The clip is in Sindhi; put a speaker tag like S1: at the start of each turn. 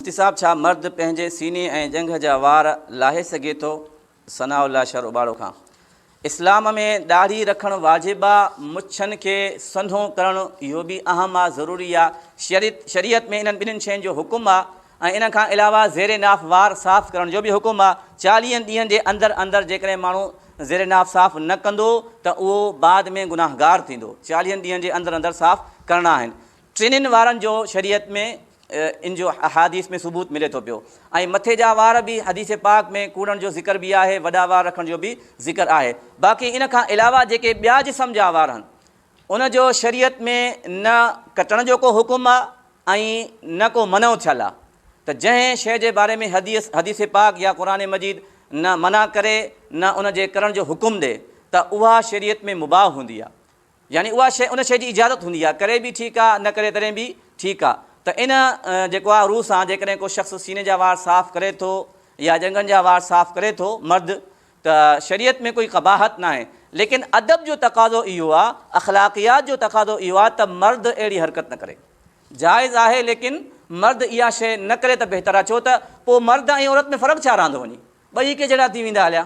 S1: مفتي صاحب ڇا مرد پنهنجي سيني ۽ ڄنگهه جا وار لاهي سگهي ٿو؟ ثناء الله شر اٻاڙو کان اسلام ۾ ڏاڙهي رکڻ واجب آ، مڇن کي سنهو ڪرڻ اهو به اهم آ ضروري آ، شريعت ۾ انهن ٻنهين شين جو حڪم آ ۽ ان کان علاوه زير ناف وار صاف ڪرڻ جو به حڪم آ، چاليهن ڏينهن جي اندر اندر جيڪڏهن ماڻهو زير ناف صاف نه ڪندو ته اهو بعد ۾ گناهگار ٿيندو، چاليهن ڏينهن جي اندر اندر صاف ڪرڻا آهن. ٽنهين وارن جو شريعت ۾ ان جو احاديث ۾ ثبوت ملي ٿو پيو ۽ مٿي جا وار به حديث پاڪ ۾ ڪوڙڻ جو ذڪر به آهي وڏا وار رکڻ جو به ذڪر آهي باقي ان کان علاوه جيڪي ٻيا جسم جا وار آهن ان جو شريعت ۾ نه ڪٽڻ جو ڪو حڪم آهي ۽ نه ڪو منع ٿيل آهي ته جنهن شيء جي باري ۾ حديث حديث پاڪ يا قرآن مجيد نه منع ڪري نه ان جي ڪرڻ جو حڪم ڏي ته اها شريعت ۾ مباح هوندي آهي يعني اها شيء ان شيء جي اجازت هوندي آهي، ڪري به ٺيڪ آهي نه ڪري تڏهن به ٺيڪ آهي ته ان جيڪو آهي روح سان جيڪڏهن ڪو شخص سيني جا وار صاف ڪري ٿو يا ڄنگهن جا وار صاف ڪري ٿو مرد ته شريعت ۾ ڪوئي قباحت ناهي ليڪن ادب جو تقاضو اهو آهي اخلاقيات جو تقاضو اهو آهي ته مرد اهڙي حرڪت نه ڪري جائز آهي ليڪن مرد اها شيء نه ڪري ته بهتر آهي ڇو ته پوء مرد ۽ عورت ۾ فرق ڇا رهندو وڃي ٻئي هڪ جهڙا ٿي ويندا هليا.